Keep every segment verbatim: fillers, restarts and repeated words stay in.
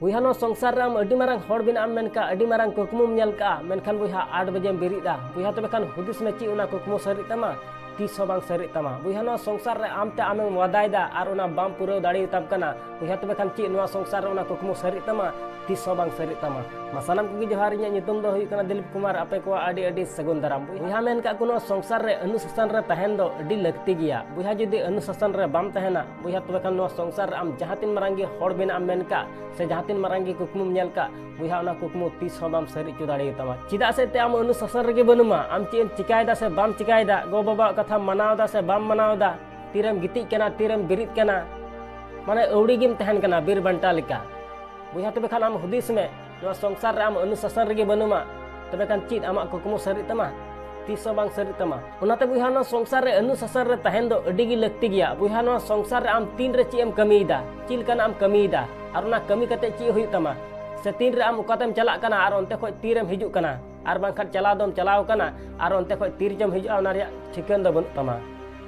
ᱵᱚᱭᱦᱟ, ᱱᱚᱣᱟ ᱥᱚᱝᱥᱟᱨ ᱨᱮ ᱟᱢ ᱟᱹᱰᱤ ᱢᱟᱨᱟᱝ ᱦᱚᱲ ᱵᱮᱱᱟᱜ ᱮᱢ ᱢᱮᱱ ᱠᱟᱜᱼᱟ, ᱟᱹᱰᱤ ᱢᱟᱨᱟᱝ ᱠᱩᱠᱢᱩᱢ ᱧᱮᱞ ᱠᱟᱜᱼᱟ, ᱢᱮᱱᱠᱷᱟᱱ ᱵᱚᱭᱦᱟ, ᱟᱴ ᱵᱟᱡᱮᱢ ᱵᱮᱨᱮᱫ ᱮᱫᱟ᱾ ᱵᱚᱭᱦᱟ, ᱛᱚᱵᱮ ᱠᱷᱟᱱ ᱦᱩᱫᱤᱥ ᱢᱮ, ᱪᱮᱫ ᱚᱱᱟ ᱠᱩᱠᱢᱩ ᱥᱟᱹᱨᱤᱜ ᱛᱟᱢᱟ? ᱛᱤᱥ ᱦᱚᱸ ᱵᱟᱝ ᱥᱟᱹᱨᱤᱜ ᱛᱟᱢᱟ᱾ ᱵᱚᱭᱦᱟ, ᱱᱚᱣᱟ ᱥᱚᱝᱥᱟᱨ ᱨᱮ ᱟᱢ ᱛᱮ ᱟᱢᱮᱢ ᱣᱟᱫᱟᱭᱮᱫᱟ ᱟᱨ ᱚᱱᱟ ᱵᱟᱢ ᱯᱩᱨᱟᱹᱣ ᱫᱟᱲᱮᱭᱟᱛᱟᱢ ᱠᱟᱱᱟ᱾ ᱵᱚᱭᱦᱟ, ᱛᱚᱵᱮ ᱠᱷᱟᱱ ᱪᱮᱫ ᱱᱚᱣᱟ ᱥᱚᱝᱥᱟᱨ ᱨᱮ ᱚᱱᱟ ᱠᱩᱠᱢᱩ ᱥᱟᱹᱨᱤᱜ ᱛᱟᱢᱟ? ᱛᱤᱥ ᱦᱚᱸ ᱵᱟᱝ ᱥᱟᱹᱨᱤᱜ ᱛᱟᱢᱟ᱾ ᱢᱟ ᱥᱟᱱᱟᱢ ᱠᱚᱜᱮ ᱡᱚᱦᱟᱨ, ᱤᱧᱟᱹᱜ ᱧᱩᱛᱩᱢ ᱫᱚ ᱦᱩᱭᱩᱜ ᱠᱟᱱᱟ ᱫᱤᱞᱤᱯ ᱠᱩᱢᱟᱨ᱾ ᱟᱯᱮ ᱠᱚᱣᱟᱜ ᱟᱹᱰᱤ ᱟᱹᱰᱤ ᱥᱟᱹᱜᱩᱱ ᱫᱟᱨᱟᱢ᱾ ᱵᱚᱭᱦᱟ, ᱢᱮᱱ ᱠᱟᱜ ᱠᱚ, ᱱᱚᱣᱟ ᱥᱚᱝᱥᱟᱨ ᱨᱮ ᱚᱱᱩᱥᱟᱥᱚᱱ ᱨᱮ ᱛᱟᱦᱮᱱ ᱫᱚ ᱟᱹᱰᱤ ᱞᱟᱹᱠᱛᱤ ᱜᱮᱭᱟ᱾ ᱵᱚᱭᱦᱟ, ᱡᱩᱫᱤ ᱚᱱᱩᱥᱟᱥᱚᱱ ᱨᱮ ᱵᱟᱢ ᱛᱟᱦᱮᱱᱟ, ᱵᱚᱭᱦᱟ, ᱛᱚᱵᱮ ᱠᱷᱟᱱ ᱱᱚᱣᱟ ᱥᱚᱝᱥᱟᱨ ᱨᱮ ᱟᱢ ᱡᱟᱦᱟᱸ ᱛᱤᱱ ᱢᱟᱨᱟᱝ ᱜᱮ ᱦᱚᱲ ᱵᱮᱱᱟᱜ ᱮᱢ ᱢᱮᱱ ᱠᱟᱜ, ᱥᱮ ᱡᱟᱦᱟᱸ ᱛᱤᱱ ᱢᱟᱨᱟᱝ ᱜᱮ ᱠᱩᱠᱢᱩᱢ ᱧᱮᱞ ᱠᱟᱜ, ᱵᱚᱭᱦᱟ, ᱚᱱᱟ ᱠᱩᱠᱢᱩ ᱛᱤᱥ ᱦᱚᱸ ᱵᱟᱢ ᱥᱟᱹᱨᱤ ᱦᱚᱪᱚ ᱫᱟᱲᱮᱭᱟᱛᱟᱢᱟ᱾ ᱪᱮᱫᱟᱜ ᱥᱮ ᱮᱱᱛᱮ ᱟᱢ ᱚᱱᱩᱥᱟᱥᱚᱱ ᱨᱮᱜᱮ ᱵᱟᱹᱱᱩᱢᱟ᱾ ᱟᱢ ᱪᱮᱫ ᱮᱢ ᱪᱤᱠᱟᱭᱮᱫᱟ ᱥᱮ ᱵᱟᱢ ᱪᱤᱠᱟᱭᱮᱫᱟ, ᱜᱚ ᱵᱟᱵᱟᱣᱟᱜ ᱠᱟᱛᱷᱟ ᱢᱟᱱᱟᱣ ᱮᱫᱟ ᱥᱮ ᱵᱟᱢ ᱢᱟᱱᱟᱣ ᱮᱫᱟ, ᱛᱤᱨᱮᱢ ᱜᱤᱛᱤᱡ ᱠᱟᱱᱟ, ᱛᱤᱨᱮᱢ ᱵᱮᱨᱮᱫ ᱠᱟᱱᱟ, ᱢᱟᱱᱮ ᱟᱹᱣᱲᱤ ᱜᱮᱢ ᱛᱟᱦᱮᱱ ᱠᱟᱱᱟ ᱵᱤᱨ ᱵᱟᱱᱴᱟ ᱞᱮᱠᱟ᱾ ᱵᱚᱭᱦᱟ, ᱛᱚᱵᱮ ᱠᱷᱟᱱ ᱟᱢ ᱦᱩᱫᱤᱥ ᱢᱮ, ᱱᱚᱣᱟ ᱥᱚᱝᱥᱟᱨ ᱨᱮ ᱟᱢ ᱚᱱᱩᱥᱟᱥᱚᱱ ᱨᱮᱜᱮ ᱵᱟᱹᱱᱩᱢᱟ, ᱛᱚᱵᱮ ᱠᱷᱟᱱ ᱪᱮᱫ ᱟᱢᱟᱜ ᱠᱩᱠᱢᱩ ᱥᱟᱹᱨᱤᱜ ᱛᱟᱢᱟ? ᱛᱤᱥ ᱦᱚᱸ ᱵᱟᱝ ᱥᱟᱹᱨᱤᱜ ᱛᱟᱢᱟ᱾ ᱚᱱᱟᱛᱮ ᱵᱚᱭᱦᱟ, ᱱᱚᱣᱟ ᱥᱚᱝᱥᱟᱨ ᱨᱮ ᱚᱱᱩᱥᱟᱥᱚᱱ ᱨᱮ ᱛᱟᱦᱮᱱ ᱫᱚ ᱟᱹᱰᱤ ᱜᱮ ᱞᱟᱹᱠᱛᱤ ᱜᱮᱭᱟ᱾ ᱵᱚᱭᱦᱟ, ᱱᱚᱣᱟ ᱥᱚᱝᱥᱟᱨ ᱨᱮ ᱟᱢ ᱛᱤᱱ ᱨᱮ ᱪᱮᱫ ᱮᱢ ᱠᱟᱹᱢᱤᱭᱮᱫᱟ, ᱪᱮᱫ ᱞᱮᱠᱟᱱᱟᱜ ᱮᱢ ᱠᱟᱹᱢᱤᱭᱮᱫᱟ, ᱟᱨ ᱚᱱᱟ ᱠᱟᱹᱢᱤ ᱠᱟᱛᱮ ᱪᱮᱫ ᱦᱩᱭᱩᱜ ᱛᱟᱢᱟ, ᱥᱮ ᱛᱤᱱ ᱨᱮ ᱟᱢ ᱚᱠᱟᱛᱮᱢ ᱪᱟᱞᱟᱜ ᱠᱟᱱᱟ ᱟᱨ ᱚᱱᱛᱮ ᱠᱷᱚᱡ ᱛᱤᱨᱮᱢ ᱦᱤᱡᱩᱜ ᱠᱟᱱᱟ, ᱟᱨ ᱵᱟᱝᱠᱷᱟᱱ ᱪᱟᱞᱟᱣ ᱫᱚᱢ ᱪᱟᱞᱟᱣ ᱠᱟᱱᱟ ᱟᱨ ᱚᱱᱛᱮ ᱠᱷᱚᱡ ᱛᱤ ᱨᱮᱪᱚᱢ ᱦᱤᱡᱩᱜᱼᱟ, ᱚᱱᱟ ᱨᱮᱭᱟᱜ ᱴᱷᱤᱠᱟᱹᱱ ᱫᱚ ᱵᱟᱹᱱᱩᱜ ᱛᱟᱢᱟ᱾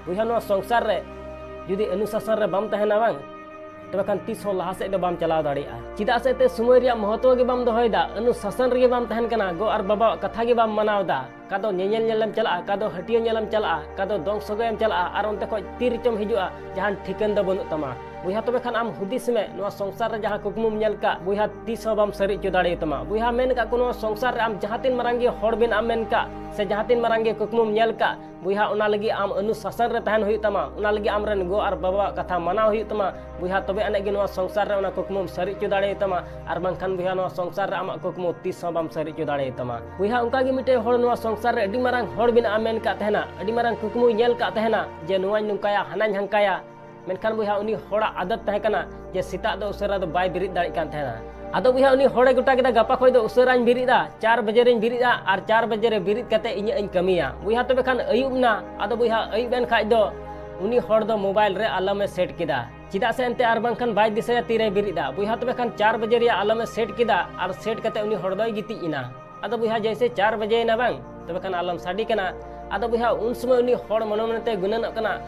ᱵᱚᱭᱦᱟ, ᱱᱚᱣᱟ ᱥᱚᱝᱥᱟᱨ ᱨᱮ ᱡᱩᱫᱤ ᱚᱱᱩᱥᱟᱥᱚᱱ ᱨᱮ ᱵᱟᱢ ᱛᱟᱦᱮᱱᱟ ᱵᱟᱝ, ᱛᱚᱵᱮ ᱠᱷᱟᱱ ᱛᱤᱥ ᱦᱚᱸ ᱞᱟᱦᱟ ᱥᱮᱫ ᱫᱚ ᱵᱟᱢ ᱪᱟᱞᱟᱣ ᱫᱟᱲᱮᱭᱟᱜᱼᱟ᱾ ᱪᱮᱫᱟᱜ ᱥᱮ ᱮᱱᱛᱮ ᱥᱚᱢᱚᱭ ᱨᱮᱭᱟᱜ ᱢᱚᱦᱚᱛᱚ ᱜᱮ ᱵᱟᱢ ᱫᱚᱦᱚᱭᱮᱫᱟ, ᱚᱱᱩᱥᱟᱥᱚᱱ ᱨᱮᱜᱮ ᱵᱟᱢ ᱛᱟᱦᱮᱱ ᱠᱟᱱᱟ, ᱜᱚ ᱟᱨ ᱵᱟᱵᱟᱣᱟᱜ ᱠᱟᱛᱷᱟ ᱜᱮ ᱵᱟᱢ ᱢᱟᱱᱟᱣ ᱮᱫᱟ᱾ ᱚᱠᱟ ᱫᱚ ᱧᱮᱧᱮᱞ ᱧᱮᱞᱮᱢ ᱪᱟᱞᱟᱜᱼᱟ, ᱚᱠᱟ ᱫᱚ ᱦᱟᱹᱴᱤᱭᱟᱹ ᱧᱮᱞᱮᱢ ᱪᱟᱞᱟᱜᱼᱟ, ᱚᱠᱟ ᱫᱚ ᱫᱚᱝ ᱥᱚᱜᱚᱭᱮᱢ ᱪᱟᱞᱟᱜᱼᱟ, ᱟᱨ ᱚᱱᱛᱮ ᱠᱷᱚᱡ ᱛᱤ ᱨᱮᱪᱚᱢ ᱦᱤᱡᱩᱜᱼᱟ, ᱡᱟᱦᱟᱱ ᱴᱷᱤᱠᱟᱹᱱ ᱫᱚ ᱵᱟᱹᱱᱩᱜ ᱛᱟᱢᱟ᱾ ᱵᱚᱭᱦᱟ, ᱛᱚᱵᱮ ᱠᱷᱟᱱ ᱟᱢ ᱦᱩᱫᱤᱥ ᱢᱮ, ᱱᱚᱣᱟ ᱥᱚᱝᱥᱟᱨ ᱨᱮ ᱡᱟᱦᱟᱸ ᱠᱩᱠᱢᱩᱢ ᱧᱮᱞ ᱠᱟᱜ, ᱵᱚᱭᱦᱟ, ᱛᱤᱥ ᱦᱚᱸ ᱵᱟᱢ ᱥᱟᱹᱨᱤ ᱦᱚᱪᱚ ᱫᱟᱲᱮᱭᱟᱛᱟᱢᱟ᱾ ᱵᱚᱭᱦᱟ, ᱢᱮᱱ ᱠᱟᱜ ᱠᱚ, ᱱᱚᱣᱟ ᱥᱚᱝᱥᱟᱨ ᱨᱮ ᱟᱢ ᱡᱟᱦᱟᱸ ᱛᱤᱱ ᱢᱟᱨᱟᱝ ᱜᱮ ᱦᱚᱲ ᱵᱮᱱᱟᱜ ᱮᱢ ᱢᱮᱱ ᱠᱟᱜ, ᱥᱮ ᱡᱟᱦᱟᱸ ᱛᱤᱱ ᱢᱟᱨᱟᱝ ᱜᱮ ᱠᱩᱠᱢᱩᱢ ᱧᱮᱞ ᱠᱟᱜ, ᱵᱚᱭᱦᱟ, ᱚᱱᱟ ᱞᱟᱹᱜᱤᱫ ᱟᱢ ᱚᱱᱩᱥᱟᱥᱚᱱ ᱨᱮ ᱛᱟᱦᱮᱱ ᱦᱩᱭᱩᱜ ᱛᱟᱢᱟ᱾ ᱚᱱᱟ ᱞᱟᱹᱜᱤᱫ ᱟᱢᱨᱮᱱ ᱜᱚ ᱟᱨ ᱵᱟᱵᱟᱣᱟᱜ ᱠᱟᱛᱷᱟ ᱢᱟᱱᱟᱣ ᱦᱩᱭᱩᱜ ᱛᱟᱢᱟ᱾ ᱵᱚᱭᱦᱟ, ᱛᱚᱵᱮ ᱟᱹᱱᱤᱡ ᱜᱮ ᱱᱚᱣᱟ ᱥᱚᱝᱥᱟᱨ ᱨᱮ ᱚᱱᱟ ᱠᱩᱠᱢᱩᱢ ᱥᱟᱹᱨᱤ ᱦᱚᱪᱚ ᱫᱟᱲᱮᱭᱟᱛᱟᱢᱟ, ᱟᱨ ᱵᱟᱝᱠᱷᱟᱱ ᱵᱚᱭᱦᱟ, ᱱᱚᱣᱟ ᱥᱚᱝᱥᱟᱨ ᱨᱮ ᱟᱢᱟᱜ ᱠᱩᱠᱢᱩ ᱛᱤᱥ ᱦᱚᱸ ᱵᱟᱢ ᱥᱟᱹᱨᱤ ᱦᱚᱪᱚ ᱫᱟᱲᱮᱭᱟᱛᱟᱢᱟ᱾ ᱵᱚᱭᱦᱟ, ᱚᱱᱠᱟ ᱜᱮ ᱢᱤᱫᱴᱮᱡ ᱦᱚᱲ ᱱᱚᱣᱟ ᱥᱚᱝᱥᱟᱨ ᱨᱮ ᱟᱹᱰᱤ ᱢᱟᱨᱟᱝ ᱦᱚᱲ ᱵᱮᱱᱟᱜ ᱮ ᱢᱮᱱ ᱠᱟᱜ ᱛᱟᱦᱮᱱᱟ, ᱟᱹᱰᱤ ᱢᱟᱨᱟᱝ ᱠᱩᱠᱢᱩᱭ ᱧᱮᱞ ᱠᱟᱜ ᱛᱟᱦᱮᱱᱟ ᱡᱮ ᱱᱚᱣᱟᱧ ᱱᱚᱝᱠᱟᱭᱟ, ᱦᱟᱱᱟᱧ ᱦᱟᱝᱠᱟᱭᱟ᱾ ᱢᱮᱱᱠᱷᱟᱱ ᱵᱚᱭᱦᱟ, ᱩᱱᱤ ᱦᱚᱲᱟᱜ ᱟᱫᱚᱛ ᱛᱟᱦᱮᱸ ᱠᱟᱱᱟ ᱡᱮ ᱥᱮᱛᱟᱜ ᱫᱚ ᱩᱥᱟᱹᱨᱟ ᱫᱚ ᱵᱟᱭ ᱵᱮᱨᱮᱫ ᱫᱟᱲᱮᱭᱟᱜ ᱠᱟᱱ ᱛᱟᱦᱮᱱᱟ᱾ ᱟᱫᱚ ᱵᱚᱭᱦᱟ, ᱩᱱᱤ ᱦᱚᱲᱮ ᱜᱚᱴᱟ ᱠᱮᱫᱟ, ᱜᱟᱯᱟ ᱠᱷᱚᱡ ᱫᱚ ᱩᱥᱟᱹᱨᱟᱧ ᱵᱮᱨᱮᱫᱼᱟ, ᱪᱟᱨ ᱵᱟᱡᱮ ᱨᱤᱧ ᱵᱮᱨᱮᱫᱼᱟ ᱟᱨ ᱪᱟᱨ ᱵᱟᱡᱮ ᱨᱮ ᱵᱮᱨᱮᱫ ᱠᱟᱛᱮ ᱤᱧᱟᱹᱜ ᱤᱧ ᱠᱟᱹᱢᱤᱭᱟ᱾ ᱵᱚᱭᱦᱟ, ᱛᱚᱵᱮ ᱠᱷᱟᱱ ᱟᱹᱭᱩᱵ ᱱᱟ᱾ ᱟᱫᱚ ᱵᱚᱭᱦᱟ, ᱟᱹᱭᱩᱵ ᱮᱱ ᱠᱷᱟᱡ ᱫᱚ ᱩᱱᱤ ᱦᱚᱲ ᱫᱚ ᱢᱳᱵᱟᱭᱤᱞ ᱨᱮ ᱟᱞᱟᱨᱢ ᱮ ᱥᱮᱴ ᱠᱮᱫᱟ, ᱪᱮᱫᱟᱜ ᱥᱮ ᱮᱱᱛᱮ ᱟᱨ ᱵᱟᱝᱠᱷᱟᱱ ᱵᱟᱭ ᱫᱤᱥᱟᱹᱭᱟ ᱛᱤᱨᱮᱭ ᱵᱮᱨᱮᱫᱼᱟ᱾ ᱵᱚᱭᱦᱟ, ᱛᱚᱵᱮ ᱠᱷᱟᱱ ᱪᱟᱨ ᱵᱟᱡᱮ ᱨᱮᱭᱟᱜ ᱟᱞᱟᱨᱢ ᱮ ᱥᱮᱴ ᱠᱮᱫᱟ ᱟᱨ ᱥᱮᱴ ᱠᱟᱛᱮ ᱩᱱᱤ ᱦᱚᱲ ᱫᱚᱭ ᱜᱤᱛᱤᱡ ᱮᱱᱟ᱾ ᱟᱫᱚ ᱵᱚᱭᱦᱟ, ᱡᱮᱭᱥᱮ ᱪᱟᱨ ᱵᱟᱡᱮᱭᱮᱱᱟ ᱵᱟᱝ, ᱛᱚᱵᱮ ᱠᱷᱟᱱ ᱟᱞᱟᱨᱢ ᱥᱟᱰᱮ ᱠᱟᱱᱟ᱾ ᱟᱫᱚ ᱵᱚᱭᱦᱟ, ᱩᱱ ᱥᱚᱢᱚᱭ ᱩᱱᱤ ᱦᱚᱲ ᱢᱚᱱᱮ ᱢᱚᱱᱮᱛᱮ ᱜᱩᱱᱟᱹᱱᱚᱜ ᱠᱟᱱᱟ,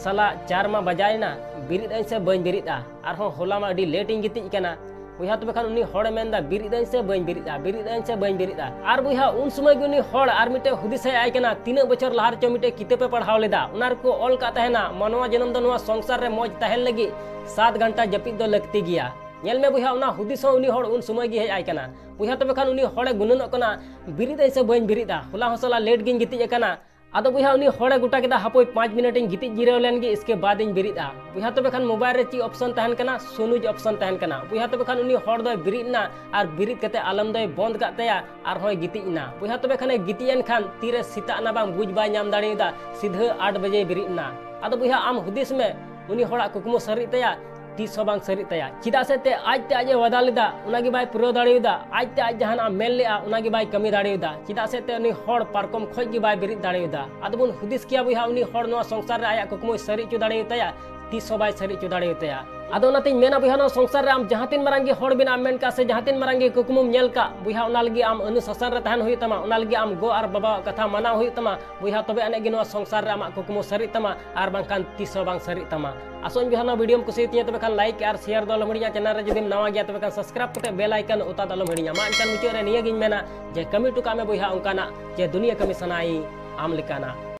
"ᱥᱟᱞᱟ, ᱪᱟᱨ ᱢᱟ ᱵᱟᱡᱟᱭᱮᱱᱟ, ᱵᱮᱨᱮᱫ ᱟᱹᱧ ᱥᱮ ᱵᱟᱹᱧ ᱵᱮᱨᱮᱫᱼᱟ? ᱟᱨᱦᱚᱸ ᱦᱚᱞᱟ ᱢᱟ ᱟᱹᱰᱤ ᱞᱮᱴ ᱤᱧ ᱜᱤᱛᱤᱡ ᱠᱟᱱᱟ, ᱵᱚᱭᱦᱟ, ᱛᱚᱵᱮ ᱠᱷᱟᱱ ᱩᱱᱤ ᱦᱚᱲᱮ ᱢᱮᱱᱫᱟ, "ᱵᱮᱨᱮᱫ ᱟᱹᱧ ᱥᱮ ᱵᱟᱹᱧ ᱵᱮᱨᱮᱫᱟ, ᱵᱮᱨᱮᱫ ᱟᱹᱧ ᱥᱮ ᱵᱟᱹᱧ ᱵᱮᱨᱮᱫᱟ?" ᱟᱨ ᱵᱚᱭᱦᱟ, ᱩᱱ ᱥᱚᱢᱚᱭ ᱜᱮ ᱩᱱᱤ ᱦᱚᱲ ᱟᱨ ᱢᱤᱫᱴᱮᱡ ᱦᱩᱫᱤᱥ ᱦᱮᱡ ᱟᱭ ᱠᱟᱱᱟ, ᱛᱤᱱᱟᱹᱜ ᱵᱚᱪᱷᱚᱨ ᱞᱟᱦᱟ ᱨᱮᱪᱚ ᱢᱤᱫᱴᱮᱡ ᱠᱤᱛᱟᱹᱵ ᱮ ᱯᱟᱲᱦᱟᱣ ᱞᱮᱫᱟ, ᱚᱱᱟ ᱨᱮᱠᱚ ᱚᱞ ᱠᱟᱜ ᱛᱟᱦᱮᱱᱟ, ᱢᱟᱱᱣᱟ ᱡᱚᱱᱚᱢ ᱫᱚ ᱱᱚᱣᱟ ᱥᱚᱝᱥᱟᱨ ᱨᱮ ᱢᱚᱡᱽ ᱛᱟᱦᱮᱱ ᱞᱟᱹᱜᱤᱫ ᱥᱟᱛ ᱜᱷᱟᱱᱴᱟ ᱡᱟᱹᱯᱤᱫ ᱫᱚ ᱞᱟᱹᱠᱛᱤ ᱜᱮᱭᱟ᱾ ᱧᱮᱞ ᱢᱮ ᱵᱚᱭᱦᱟ, ᱚᱱᱟ ᱦᱩᱫᱤᱥ ᱦᱚᱸ ᱩᱱᱤ ᱦᱚᱲ ᱩᱱ ᱥᱚᱢᱚᱭ ᱜᱮ ᱦᱮᱡ ᱟᱭ ᱠᱟᱱᱟ᱾ ᱵᱚᱭᱦᱟ, ᱛᱚᱵᱮ ᱠᱷᱟᱱ ᱩᱱᱤ ᱦᱚᱲᱮ ᱜᱩᱱᱟᱹᱱᱚᱜ ᱠᱟᱱᱟ, "ᱵᱮᱨᱮᱫ ᱟᱹᱧ ᱥᱮ ᱵᱟᱹᱧ ᱵᱮᱨᱮᱫᱟ, ᱦᱚᱞᱟ ᱦᱚᱸ ᱥᱟᱞᱟ ᱞᱮᱴ ᱜᱤᱧ ᱜᱤᱛᱤᱡ ᱟᱠᱟᱱᱟ?" ᱟᱫᱚ ᱵᱚᱭᱦᱟ, ᱩᱱᱤ ᱦᱚᱲᱮ ᱜᱚᱴᱟ ᱠᱮᱫᱟ, "ᱦᱟᱯᱳᱭ ᱯᱟᱸᱪ ᱢᱤᱱᱤᱴ ᱤᱧ ᱜᱤᱛᱤᱡ ᱡᱤᱨᱟᱹᱣ ᱞᱮᱱ ᱜᱮ, ᱤᱥᱠᱮ ᱵᱟᱫ ᱤᱧ ᱵᱮᱨᱮᱫᱼᱟ᱾" ᱵᱚᱭᱦᱟ, ᱛᱚᱵᱮ ᱠᱷᱟᱱ ᱢᱳᱵᱟᱭᱤᱞ ᱨᱮ ᱪᱮᱫ ᱚᱯᱥᱚᱱ ᱛᱟᱦᱮᱱ ᱠᱟᱱᱟ? ᱥᱱᱩᱡᱽ ᱚᱯᱥᱚᱱ ᱛᱟᱦᱮᱱ ᱠᱟᱱᱟ᱾ ᱵᱚᱭᱦᱟ, ᱛᱚᱵᱮ ᱠᱷᱟᱱ ᱩᱱᱤ ᱦᱚᱲ ᱫᱚᱭ ᱵᱮᱨᱮᱫ ᱮᱱᱟ ᱟᱨ ᱵᱮᱨᱮᱫ ᱠᱟᱛᱮ ᱟᱞᱟᱨᱢ ᱫᱚᱭ ᱵᱚᱱᱫ ᱠᱟᱜ ᱛᱟᱭᱟ, ᱟᱨᱦᱚᱸᱭ ᱜᱤᱛᱤᱡ ᱮᱱᱟ᱾ ᱵᱚᱭᱦᱟ, ᱛᱚᱵᱮ ᱠᱷᱟᱱᱮ ᱜᱤᱛᱤᱡ ᱮᱱ ᱠᱷᱟᱱ ᱛᱤᱨᱮ ᱥᱮᱛᱟᱜ ᱮᱱᱟ ᱵᱟᱝ ᱵᱩᱡᱽ ᱵᱟᱭ ᱧᱟᱢ ᱫᱟᱲᱮᱭᱟᱫᱟ, ᱥᱤᱫᱷᱟᱹ ᱟᱴ ᱵᱟᱡᱮᱭ ᱵᱮᱨᱮᱫ ᱮᱱᱟ᱾ ᱟᱫᱚ ᱵᱚᱭᱦᱟ, ᱟᱢ ᱦᱩᱫᱤᱥ ᱢᱮ, ᱩᱱᱤ ᱦᱚᱲᱟᱜ ᱠᱩᱠᱢᱩ ᱥᱟᱹᱨᱤᱜ ᱛᱟᱭᱟ? ᱛᱤᱥ ᱦᱚᱸ ᱵᱟᱝ ᱥᱟᱹᱨᱤᱜ ᱛᱟᱭᱟ᱾ ᱪᱮᱫᱟᱜ ᱥᱮ ᱛᱮ ᱟᱡ ᱛᱮ ᱟᱡ ᱮ ᱣᱟᱫᱟ ᱞᱮᱫᱟ, ᱚᱱᱟ ᱜᱮ ᱵᱟᱭ ᱯᱩᱨᱟᱹᱣ ᱫᱟᱲᱮᱭᱟᱫᱟ᱾ ᱟᱡ ᱛᱮ ᱟᱡ ᱡᱟᱦᱟᱱᱟᱜ ᱮ ᱢᱮᱱ ᱞᱮᱜᱼᱟ, ᱚᱱᱟ ᱜᱮ ᱵᱟᱭ ᱠᱟᱹᱢᱤ ᱫᱟᱲᱮᱭᱟᱫᱟ᱾ ᱪᱮᱫᱟᱜ ᱥᱮ ᱛᱮ ᱩᱱᱤ ᱦᱚᱲ ᱯᱟᱨᱠᱚᱢ ᱠᱷᱚᱡ ᱜᱮ ᱵᱟᱭ ᱵᱮᱨᱮᱫ ᱫᱟᱲᱮᱭᱟᱫᱟ᱾ ᱟᱫᱚ ᱵᱚᱱ ᱦᱩᱫᱤᱥ ᱠᱮᱭᱟ ᱵᱚᱭᱦᱟ, ᱩᱱᱤ ᱦᱚᱲ ᱱᱚᱣᱟ ᱥᱚᱝᱥᱟᱨ ᱨᱮ ᱟᱭᱟᱜ ᱠᱩᱠᱢᱩᱭ ᱥᱟᱹᱨᱤ ᱦᱚᱪᱚ ᱫᱟᱲᱮᱭᱟᱛᱟᱭᱟ? ᱛᱤᱥ ᱦᱚᱸ ᱵᱟᱭ ᱥᱟᱹᱨᱤ ᱦᱚᱪᱚ ᱫᱟᱲᱮᱭᱟᱛᱟᱭᱟ᱾ ᱟᱫᱚ ᱚᱱᱟᱛᱤᱧ ᱢᱮᱱᱟ ᱵᱚᱭᱦᱟ, ᱱᱚᱣᱟ ᱥᱚᱝᱥᱟᱨ ᱨᱮ ᱟᱢ ᱡᱟᱦᱟᱸ ᱛᱤᱱ ᱢᱟᱨᱟᱝ ᱜᱮ ᱦᱚᱲ ᱵᱮᱱᱟᱜ ᱮᱢ ᱢᱮᱱ ᱠᱟᱜ ᱥᱮ ᱡᱟᱦᱟᱸ ᱛᱤᱱ ᱢᱟᱨᱟᱝ ᱜᱮ ᱠᱩᱠᱢᱩᱢ ᱧᱮᱞ ᱠᱟᱜ ᱵᱚᱭᱦᱟ, ᱚᱱᱟ ᱞᱟᱹᱜᱤᱫ ᱟᱢ ᱚᱱᱩᱥᱟᱥᱚᱱ ᱨᱮ ᱛᱟᱦᱮᱱ ᱦᱩᱭᱩᱜ ᱛᱟᱢᱟ, ᱚᱱᱟ ᱞᱟᱹᱜᱤᱫ ᱟᱢ ᱜᱚ ᱟᱨ ᱵᱟᱵᱟᱣᱟᱜ ᱠᱟᱛᱷᱟ ᱢᱟᱱᱟᱣ ᱦᱩᱭᱩᱜ ᱛᱟᱢᱟ᱾ ᱵᱚᱭᱦᱟ, ᱛᱚᱵᱮ ᱟᱹᱱᱤᱡ ᱜᱮ ᱱᱚᱣᱟ ᱥᱚᱝᱥᱟᱨ ᱨᱮ ᱟᱢᱟᱜ ᱠᱩᱠᱢᱩ ᱥᱟᱹᱨᱤᱜ ᱛᱟᱢᱟ, ᱟᱨ ᱵᱟᱝᱠᱷᱟᱱ ᱛᱤᱥ ᱦᱚᱸ ᱵᱟᱝ ᱥᱟᱹᱨᱤᱜ ᱛᱟᱢᱟ᱾ ᱟᱥᱚᱜ ᱟᱹᱧ ᱵᱚᱭᱦᱟ, ᱱᱚᱣᱟ ᱵᱷᱤᱰᱤᱭᱳᱢ ᱠᱩᱥᱤᱭᱟᱛᱤᱧᱟ, ᱛᱚᱵᱮ ᱠᱷᱟᱱ ᱞᱟᱭᱤᱠ ᱟᱨ ᱥᱮᱭᱟᱨ ᱫᱚ ᱟᱞᱚᱢ ᱦᱤᱲᱤᱧᱟ᱾ ᱪᱮᱱᱮᱞ ᱨᱮ ᱡᱩᱫᱤᱢ ᱱᱟᱣᱟ ᱜᱮᱭᱟ, ᱛᱚᱵᱮ ᱠᱷᱟᱱ ᱥᱟᱵᱥᱠᱨᱟᱭᱤᱵ ᱠᱟᱛᱮ ᱵᱮᱞ ᱟᱭᱠᱚᱱ ᱚᱛᱟ ᱫᱚ ᱟᱞᱚᱢ ᱦᱤᱲᱤᱧᱟ᱾ ᱢᱟ ᱮᱱᱠᱷᱟᱱ ᱢᱩᱪᱟᱹᱫ ᱨᱮ ᱱᱤᱭᱟᱹ ᱜᱤᱧ ᱢᱮᱱᱟ ᱡᱮ ᱠᱟᱹᱢᱤ ᱦᱚᱴᱚ ᱠᱟᱜ ᱢᱮ ᱵᱚᱭᱦᱟ ᱚᱱᱠᱟᱱᱟᱜ ᱡᱮ ᱫᱩᱱᱤᱭᱟᱹ ᱠᱟᱹᱢᱤ ᱥᱟᱱᱟᱭᱤᱧ ᱟᱢ ᱞᱮᱠᱟᱱᱟᱜ᱾